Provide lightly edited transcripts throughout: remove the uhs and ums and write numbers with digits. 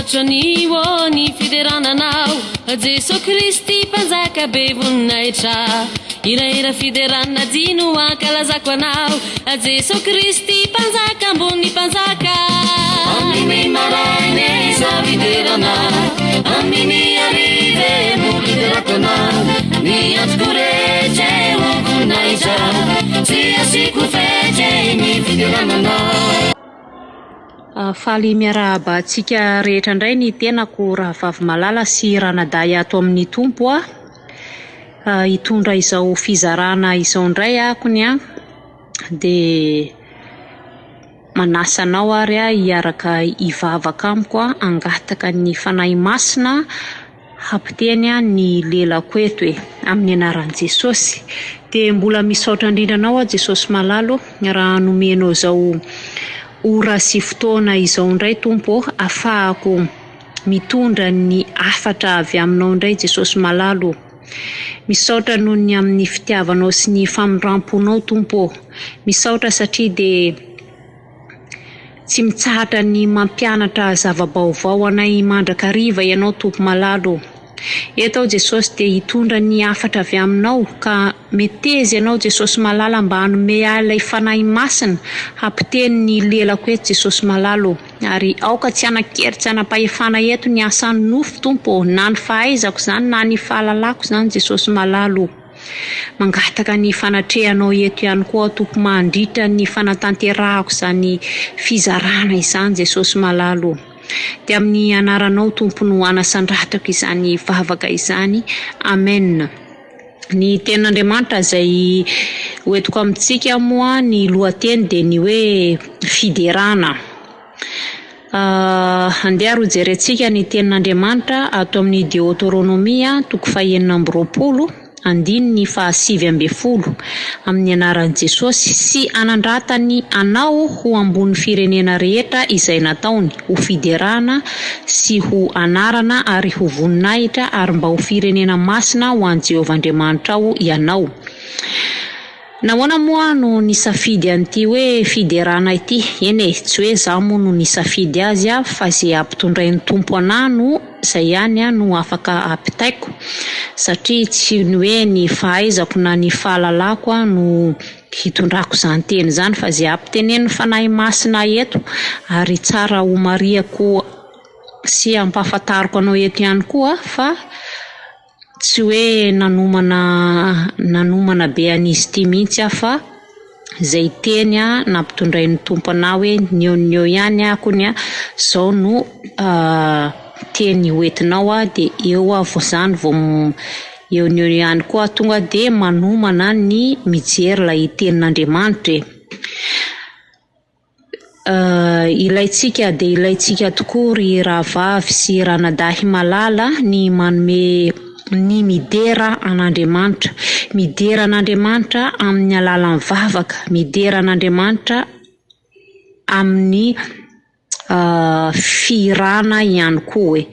Voninahitro anio ô ny fiderana Anao Jeso Kristy Mpanjaka be voninahitra Hirahira fiderana dia no ankalazako Anao Jeso Kristy Mpanjaka ambony mpanjaka Amin'ny maraina izaho hidera Anao Amin'ny hariva e mbola hiderako Anao Ny androko rehetra e ho voninahitra Tsy asiako fetra e ny fiderana Anao. Faly miarahaba antsika rehetra indray ny tenako rahavavy malala sy ranadahy ato amin'ny Tompo a. Hitondra izao fizarana izao indray akony a. Dia manasa anao ary aho hiaraka hivavaka amiko a, hangataka ny Fanahy Masina hampiteny ny lelako eto e, amin'ny anaran'i Jesosy. Dia mbola misaotra indrindra anao aho Jesosy malala ô, raha nomenao izao ora sy fotoana izao indray Tompo ô, afahako mitondra ny hafatra avy aminao indray Jesosy malala ô. Misaotra noho ny amin'ny fitiavanao sy ny famindram-ponao Tompo ô. Misaotra satria dia Tsy mitsahatra ny mampianatra zava-baovao anay mandrakariva Ianao Tompo malala ô. Eto aho Jesosy dia hitondra ny hafatra avy Aminao ka meteza Ianao Jesosy malala mba hanome ahy ilay Fanahy Masina hampiteny ny lelako eto Jesosy malala ô. Ary aoka tsy hanan-kery tsy hanam-pahefana eto ny asan'ny nofo Tompo ô, na ny fahaizako izany na ny fahalalako izany Jesosy malala ô. Mangataka ny fanatrehanao eto ihany koa aho Tompo mandritra ny fanatanterahako izany fizarana izany Jesosy malala o. Dia amin'ny anaranao Tompo no anasandratako izany vavaka izany. Amen. Ny tenin'Andriamanitra izay hoentiko amintsika moa ny lohateny dia ny hoe fiderana. Andeha ary hojerentsika ny Tenin'Andriamanitra ato amin'ny Deoteronomia toko fahenina amby roapolo, andininy fahasivy ambin'ny folo, amin'ny anaran'i Jesosy, sy hanandratany anao ho ambonin'ny firenena rehetra izay nataony, ho fiderana sy ho anarana ary ho voninahitra ary mba ho firenena masina ho an'i Jehovah Andriamanitrao ianao. Nahoana moa aho no nisafidy an'ity hoe fiderana ity? Eny e, tsy hoe izaho moa no nisafidy azy fa izay ampitondrain'ny Tompo anà no izay ihany no afaka ampitaiko satria tsy ny hoe ny fahaizako na ny fahalalako no hitondrako izany teny izany fa izay ampitenenin'ny Fanahy Masina eto ary tsara homarihako sy ampahafantariko anao eto ihany koa fa Tsy hoe nanomana nanomana be an'izy ity mihitsy aho fa izay teny nampitondrain'ny Tompo anah hoe ny eo ny eo ihany aho kony izao no teny hoentinao dia eo aho vao izany vao eo ny eo ihany koa aho tonga dia manomana ny mijery ilay tenin'Andriamanitra e. Ilaintsika dia ilaintsika tokoa ry rahavavy sy ranadahy malala ny manome ny midera an'Andriamanitra. Midera an'Andriamanitra amin'ny alalan'ny vavaka, midera an'Andriamanitra amin'ny fihirana ihany koa e.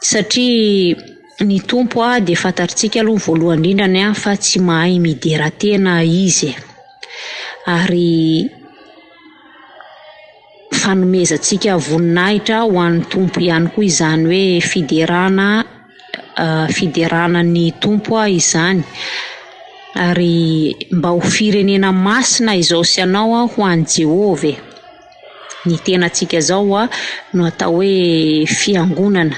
Satria ny Tompo dia fantatritsika aloha voalohany indrindra ny fa tsy mahay midera tena Izy e. Ary fanomezantsika voninahitra ho an'ny Tompo ihany koa izany hoe fiderana fiderana ny Tompo izany. Ary mba ho firenena masina izao sy anao ho an'i Jehovah e. Ny tenantsika izao no atao hoe fiangonana.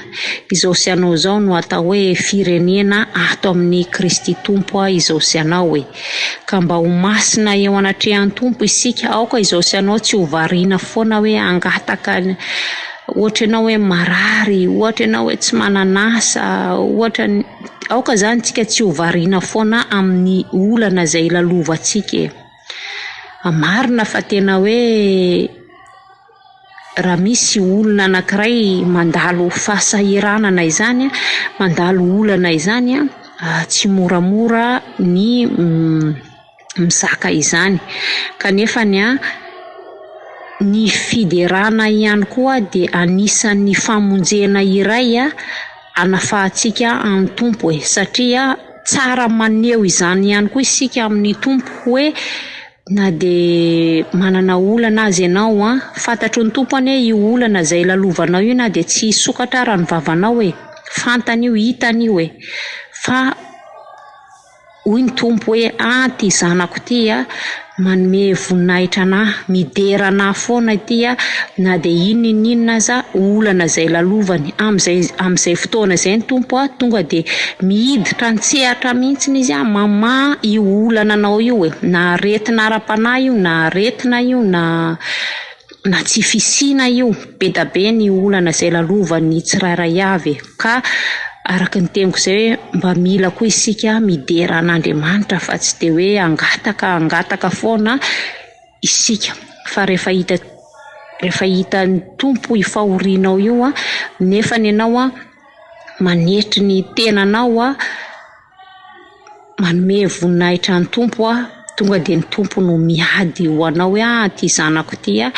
Izao sy anao izao no atao hoe firenena ato amin'i Kristy Tompo izao sy anao e. Ka mba ho masina eo anatrehan'ny Tompo isika. Aoka izao sy anao tsy ho variana foana hoe hangataka ohatra ianao hoe marary, ohatra ianao hoe tsy manana asa, ohatra ny aoka izany tsika tsy ho variana foana amin'ny olana izay lalovantsika e. Marina fa tena hoe raha misy olona anankiray mandalo fahasahiranana izany, mandalo olana izany, tsy moramora ny mizaka izany. Kanefa ny ny fiderana ihany koa dia anisan'ny famonjena iray anafahantsika amin'ny Tompo e, satria tsara maneho izany ihany koa isika amin'ny Tompo hoe. Na dia manana olana aza ianao an, fantatry ny Tompo anie io olana izay lalovanao io na dia tsy hisokatra ara ny vavanao e. Fantany io, hitany io e. Fa hoy ny Tompo hoe, ah ity zanako ity a, manome voninahitra anah, midera anah foana ity a, na dia inona inona aza olana izay lalovany. Amin'izay amin'izay fotoana izay ny Tompo a, tonga dia miditra an-tsehatra mihitsy izy a, mamaha io olana anao io e, na aretina ara-panahy io, na aretina io, na na tsy fisiana io, be da be ny olana izay lalovan'ny tsirairay avy e, ka araka ny teniko izay hoe mba mila koa isika midera an'Andriamanitra fa tsy dia hoe hangataka hangataka foana isika, fa rehefa hita rehefa hitan'ny Tompo io fahorianao io an, nefa ny anao an manetry ny tenanao an, manome voninahitra ny Tompo aho, tonga dia ny Tompo no miady ho anao hoe ah ity zanako ity ah,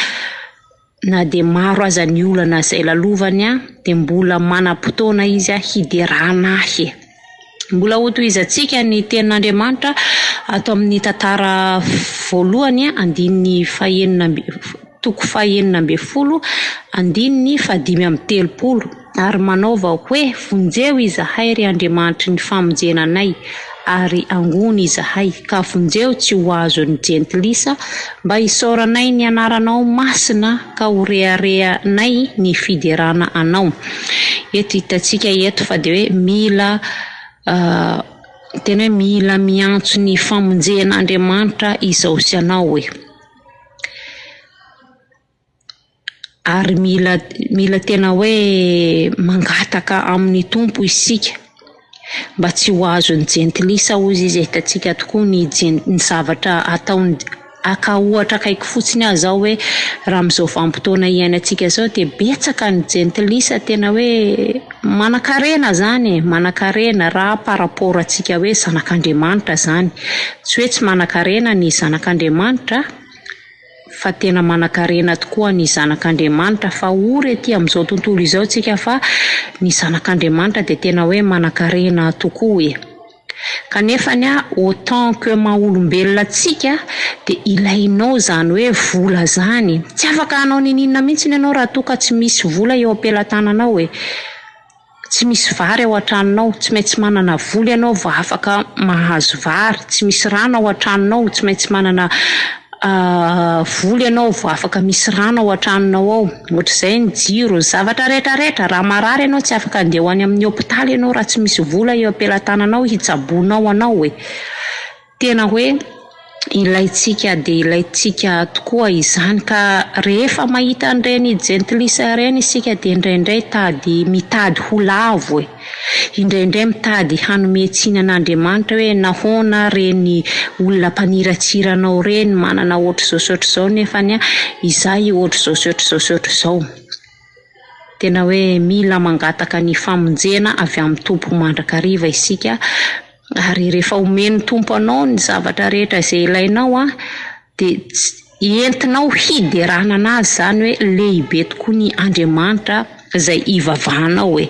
na dia maro aza ny olana izay lalovany ah, dia mbola manam-potoana izy ah hiderana ahy e. Mbola hotohizantsika ny tenin'Andriamanitra ato amin'ny tantara voalohany andininy fahenina amby toko fahenina ambin'ny folo andininy fahadimy amby telopolo, Ary manaova hoe, Vonjeo izahay, ry Andriamanitry ny famonjena anay, ary angony izahay, ka vonjeo tsy ho azon'ny jentilisa, mba hisaoranay ny anaranao masina ka ho reharehanay ny fiderana anao. Eto hitantsika eto fa dia hoe mila tena hoe mila miantso ny famonjen'Andriamanitra izao sy anao e. Ary mila mila tena hoe mangataka amin'ny Tompo isika mba tsy ho azon'ny jentilisa hozy izy, hitantsika tokoa ny jen- ny zavatra ataony, haka ohatra akaiky fotsiny aho izao hoe raha amin'izao vanim-potoana iainantsika izao dia betsaka ny jentilisa tena hoe manan-karena izany e, manan-karena raha par rapport antsika hoe zanak'Andriamanitra izany, tsy hoe tsy manan-karena ny zanak'Andriamanitra, fa tena manankarena tokoa ny zanak'Andriamanitra fa ory ety amin'izao tontolo izao tsika fa ny zanak'Andriamanitra dia tena hoe manankarena tokoa e! Kanefa ny ahy autant que maha olombelona antsika dia ilainao izany hoe vola izany, tsy afaka hanao niniana mihitsy ianao raha toa ka tsy misy vola eo am-pelatananao e! Tsy misy vary ao an-tranonao, tsy maintsy manana vola ianao vao afaka mahazo vary, tsy misy rano ao an-tranonao, tsy maintsy manana vola ianao vao afaka misy rano ao an-tranonao ao. Ohatr'izay ny jiro, ny zavatra rehetra rehetra. Raha marary ianao tsy afaka handeha ho any amin'ny hopitaly ianao raha tsy misy vola eo am-pelatananao hitsaboanao anao e. Tena hoe ilaintsika dia ilaintsika tokoa izany ka rehefa mahita an'ireny jentilisa ireny isika dia indraindray tady mitady ho lavo e! Indraindray mitady hanome tsiny an'Andriamanitra hoe nahoana ireny olona mpaniratsira anao ireny manana ohatr'izao sy ohatr'izao nefa ny izaho ohatr'izao sy ohatr'izao sy ohatr'izao. Tena hoe mila mangataka ny famonjena avy amin'ny Tompo mandrakariva isika Ary rehefa omen'ny Tompo anao ny zavatra rehetra izay ilainao an, dia entinao hiderana an'Azy izany hoe lehibe tokoa ny Andriamanitra izay ivavahanao e.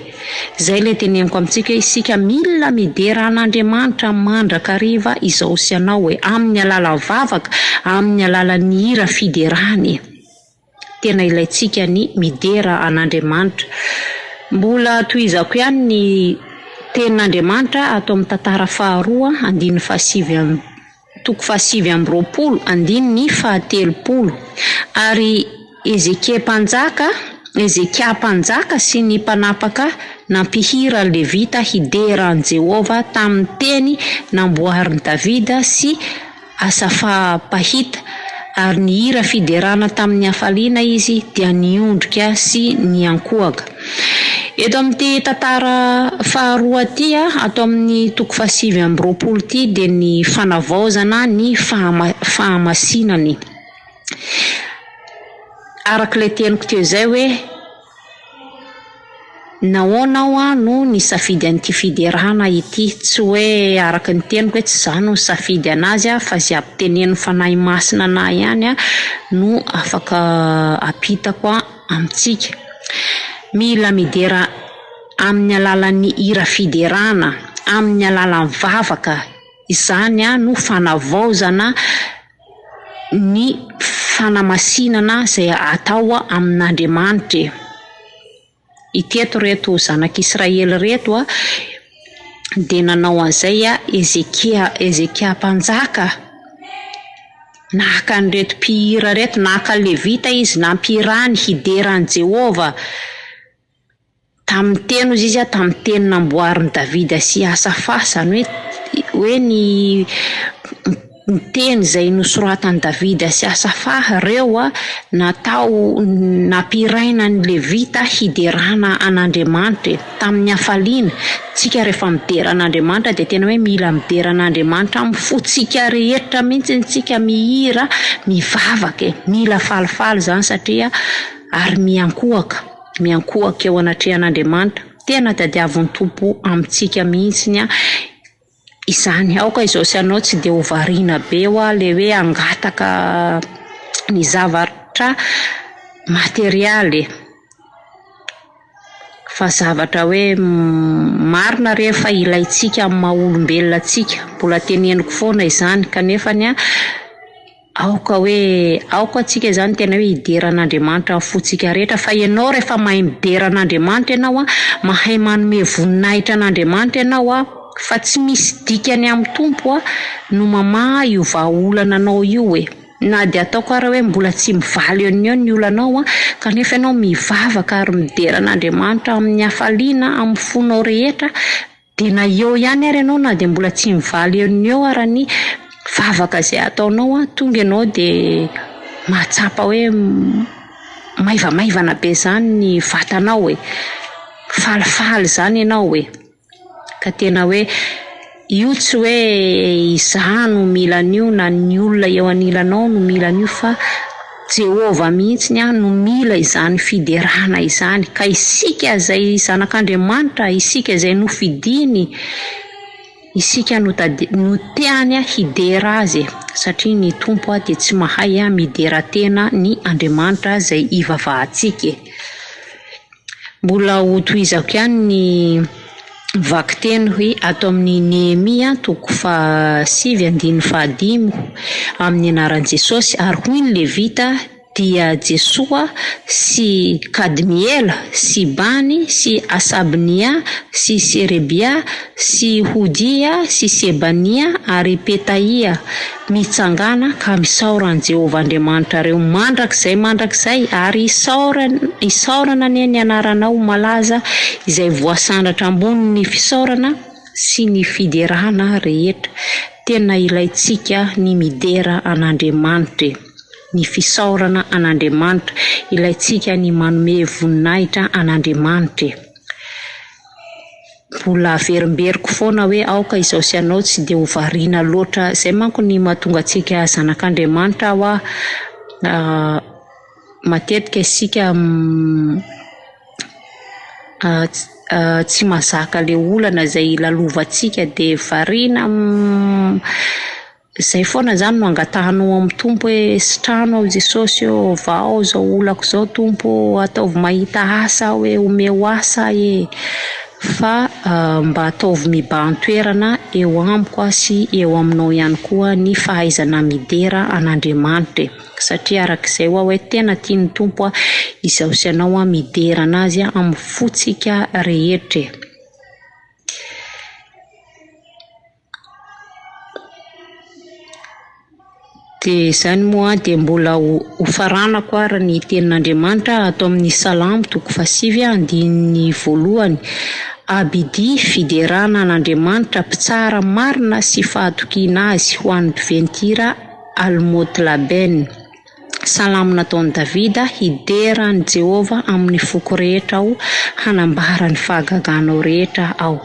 Izay ilay teneniko amintsika hoe isika mila midera an'Andriamanitra mandrakariva izao sy anao e, amin'ny alalan'ny vavaka, amin'ny alalan'ny hira fiderana e. Tena ilaintsika ny midera an'Andriamanitra. Mbola tohizako ihany ny tenin'Andriamanitra ato amin'ny tantara faharoa andininy fahasivy amby toko fahasivy amby roapolo andininy fahatelopolo. Ary Hezekia mpanjaka Hezekia mpanjaka sy ny mpanapaka nampihira ny Levita hidera an'i Jehovah tamin'ny teny namboarin'i Davida sy Asafa mpahita, ary nihira fiderana tamin'ny hafaliana izy dia niondrika sy niankohoka. Eto amin'ity tantara faharoa ity, ato amin'ny toko fahasivy amby roapolo ity dia ny fanavaozana ny fahamasinany. Araka ilay teniko teo izay hoe. Nahoana aho no nisafidy an'ity fiderana ity? Tsy hoe araka ny teniko hoe tsy izaho no nisafidy an'azy fa izay ampitenenin'ny Fanahy Masina an'ahy ihany no afaka ampitako amintsika. Mila midera amin'ny alalan'ny hira fiderana, amin'ny alalan'ny vavaka, izany no fanavaozana. ny fanamasinana izay atao amin'Andriamanitra e. Iteto ireto zanak'Israely ireto dia nanao an'izay Hezekia, Hezekia mpanjaka. Naka an'ireto mpihira ireto, naka Levita izy, nampihirany hidera an'i Jehovah. Tamin'ny teny hozy izy, tamin'ny teny namboarin'i Davida sy Asafa, izany hoe hoe ny ny teny izay nosoratan'i Davida sy Asafa ireo natao nampihiraina ny Levita hiderana an'Andriamanitra e, tamin'ny hafaliana. Tsika rehefa midera an'Andriamanitra dia tena hoe mila midera an'Andriamanitra amin'ny fontsika rehetra mihitsy tsika mihira, mivavaka e. Mila falifaly izany satria ary miankohoka, miankohoka eo anatrehan'Andriamanitra. Tena tadiavin'ny Tompo amintsika mihitsy izany. Aoka izao sy anao tsy dia ho variana be hoa le hoe hangataka ny zavatra materialy e. Fa zavatra hoe marina re fa ilaintsika amin'ny maha olombelona antsika. Mbola teneniko foana izany kanefa ny Aoka hoe, aoka antsika izany tena hoe hidera an'Andriamanitra amin'ny fontsika rehetra, fa ianao rehefa mahay midera an'Andriamanitra ianao an, mahay manome voninahitra an'Andriamanitra ianao an, fa tsy misy dikany amin'ny Tompo an, no mamaha io vahaolana anao io e. Na dia ataoko ara hoe mbola tsy mivaly eo no eo ny olanao an, kanefa ianao mivavaka ary midera an'Andriamanitra amin'ny hafaliana, amin'ny fonao rehetra, Dia na eo ihany ary ianao na dia mbola tsy mivaly eo no eo ara ny vavaka izay ataonao an, tonga ianao dia mahatsapa hoe maivamaivana be izany ny vatanao e, falifaly izany ianao e, ka tena hoe io tsy hoe izaho no mila an'io na ny olona eo anilanao no mila an'io fa Jehovah mihitsy no mila izany fiderana izany, ka isika izay zanak'Andriamanitra, isika izay nofidiny, isika no tady, no teany hidera Azy, satria ny Tompo dia tsy mahay midera tena ny Andriamanitra izay ivavahantsika e. Mbola hotohizako ihany ny vakiteny hoe ato amin'ny Nehemia toko fahasivy andininy fahadimy amin'ny anaran'i Jesosy ary hoy ny Levita dia Jesoa sy Kadmiela sy Bany sy Asabnia sy Serebia sy Hodia sy Sebania ary Petahia Mitsangàna ka misaora an'i Jehovah Andriamanitrareo mandrakizay mandrakizay, ary isaorana anie ny anaranao malaza izay voasandratra ambonin'ny fisaorana sy ny fiderana rehetra. Tena ilaintsika ny midera an'Andriamanitra e! Ny fisaorana an'Andriamanitra. Ilaintsika ny manome voninahitra an'Andriamanitra e! Mbola averimberiko foana hoe aoka izao sy ianao tsy dia ho variana loatra. Izay manko ny mahatonga antsika zanak'Andriamanitra hoa matetika isika tsy mahazaka ilay olana izay lalovantsika dia variana Izay foana izany no angatahanao amin'ny Tompo hoe sitrano aho Jesosy ô, vahao izao olako izao Tompo ô, ataovy mahita asa aho e, omeo asa aho e. Fa mba ataovy mibahan-toerana eo amiko sy eo aminao ihany koa ny fahaizana midera an'Andriamanitra e. Satria araka izay ho'a hoe tena tian'ny Tompo izaho sy ianao midera an'Azy amin'ny fontsika rehetra e. Dia izany moa dia mbola hofaranako ary ny tenin'Andriamanitra ato amin'ny Salamo toko fahasivy andininy voalohany, Abidia fiderana an'Andriamanitra mpitsara marina sy fahatokiana azy ho an'ny mpiventira Almotlaben. Salamo nataon'i Davida, Hidera an'i Jehovah amin'ny foko rehetra aho, hanambara ny fahagaganao rehetra aho.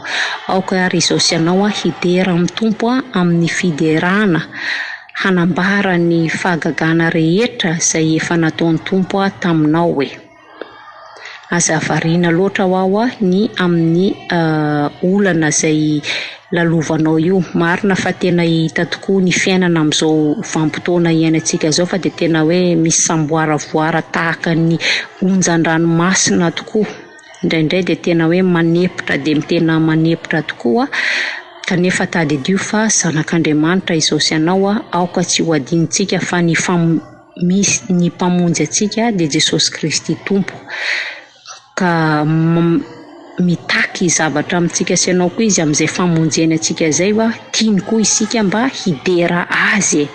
Aoka àry izao sy ianao hidera amin'ny Tompo amin'ny fiderana, hanambara ny fahagagana rehetra izay efa nataon'ny Tompo taminao e! Aza variana loatra ho'aho ny amin'ny olana izay lalovanao io. Marina fa tena hita tokoa ny fiainana amin'izao vanim-potoana iainantsika izao fa dia tena hoe misy samboaravoara tahaka ny onjan-dranomasina tokoa. Indraindray dia tena hoe manepotra dia tena manepotra tokoa. Kanefa tadidio fa zanak'Andriamanitra izao sy ianao, aoka tsy ho adinontsika fa ny misy ny Mpamonjy antsika dia Jesosy Kristy Tompo. Ka mitaky zavatra amintsika sy ianao koa Izy amin'izay famonjeny antsika izay va, tiany koa isika mba hidera Azy e.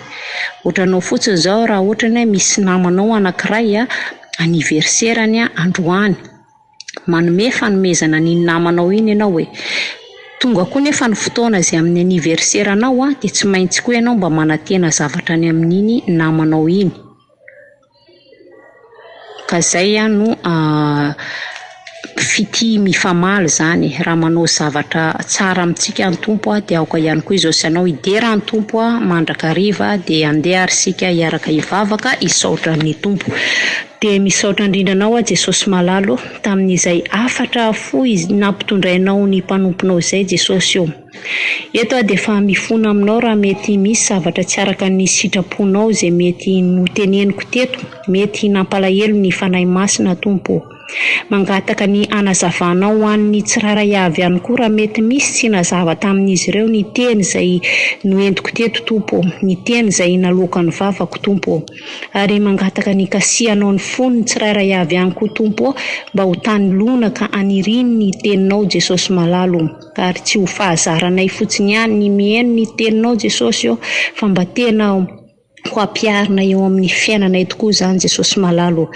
Ohatranao fotsiny izao raha ohatra ny hoe misy namanao anankiray anniversaire-ny androany. Manome fanomezana an'iny namanao iny ianao e. Tonga koa nefa ny fotoana izay amin'ny anniversaire-nao dia tsy maintsy koa ianao mba manantena zavatra any amin'iny namanao iny. Ka izay no fitia mifamaly izany e. Raha manao zavatra tsara amintsika ny Tompo dia aoka ihany koa izao sy ianao hidera ny Tompo mandrakariva dia handeha ary isika hiaraka hivavaka hisaotra ny Tompo. Dia misaotra indrindra anao aho Jesosy malala o, tamin'izay hafatra fohy nampitondrainao ny mpanomponao izay Jesosy o. Eto aho dia efa mifona aminao raha mety misy zavatra tsy araka ny sitraponao izay mety noteneniko teto, mety nampalahelo ny Fanahy Masina Tompo o. Mangataka ny hanazavanao ho an'ny tsirairay avy ihany koa raha mety misy tsy nazava tamin'izy ireo ny teny izay noentiko teto Tompo o, ny teny izay naloakan'ny vavako Tompo o. Ary mangataka ny hikasihanao ny fony ny tsirairay avy ihany koa Tompo ô, mba ho tany lonaka aniriany ny teninao Jesosy malala ô, ary tsy ho fahazaranay fotsiny ihany ny mihaino ny teninao Jesosy ô, fa mba tena ho ampiharina eo amin'ny fiainanay tokoa izany Jesosy malala ô.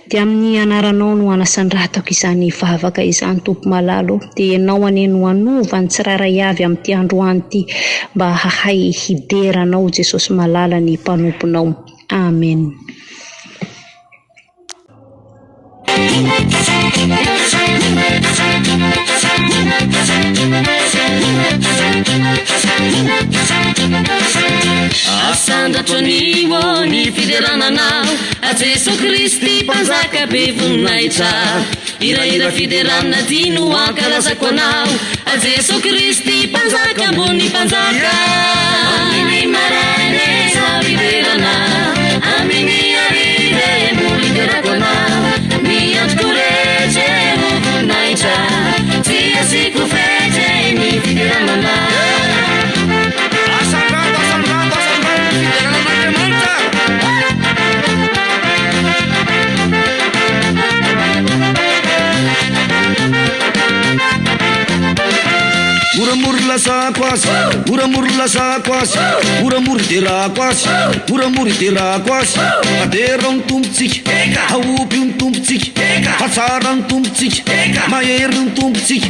Dia amin'ny anaranao no anasandratako izany vavaka izany Tompo malala ô, dia Ianao anie no hanova ny tsirairay avy amin'ity androany ity mba hahay hidera Anao Jesosy malala ny mpanomponao. Amen. Asandratro anio ny fiderana anao Jeso Kristy Mpanjaka be voninahitra Hirahira fiderana ty no ankalazako anao Jeso Kristy Mpanjaka ambony mpanjaka Amin'ny maraina zaho hiderana Amin'ny hariva mbola hiderako anao Ny androko rehetra ho voninahitra Tsy asiako fetra ny fiderana anao Asandrato, asandrato, asandrato ny fiderana an'Andriamanitra. Moramora lazako azy, moramora lazako azy, moramora iderako azy, moramora iderako azy. Aderao ny Tompontsika, aopio ny Tompontsika, fa tsara ny Tompontsika, mahery ny Tompontsika.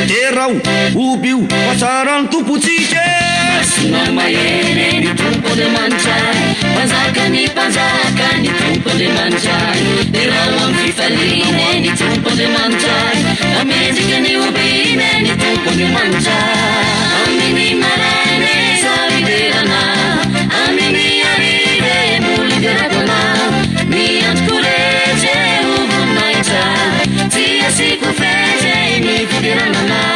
Derao, hobio, fa tsara ny Tompontsika e! Masina mahery ny Tompo Andriamanitra, Mpanjaka ny mpanjaka ny Tompo Andriamanitra. Derao amin'ny fifaliana ny Tompo Andriamanitra, mendrika ny hobina ny Tompo Andriamanitra. Amin'ny maraina zaho hiderana, amin'ny hariva mbola hiderako anao. Ny androko rehetra ho voninahitra, tsy asiako fetra ny fiderana anao.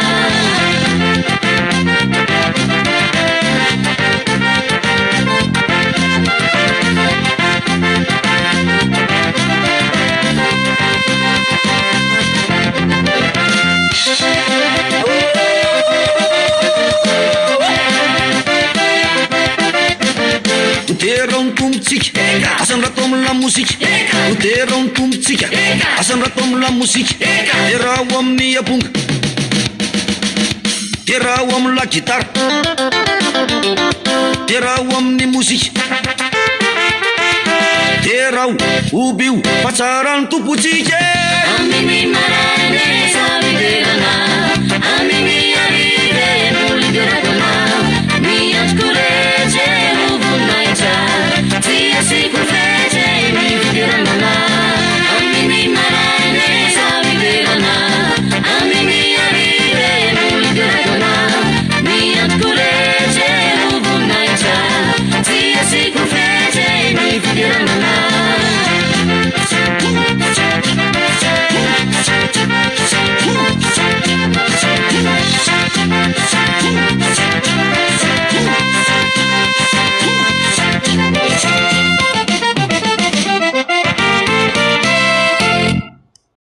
Derao ny Tompontsika, asandrato amin'ny lamozika. Derao ny Tompontsika, asandrato amin'ny lamozika. Derao amin'ny amponga, derao amin'ny la gitara, derao amin'ny mozika. Derao, hobio, fa tsara ny Tompontsika e! Amin'ny maraina zaho hiderana, amin'ny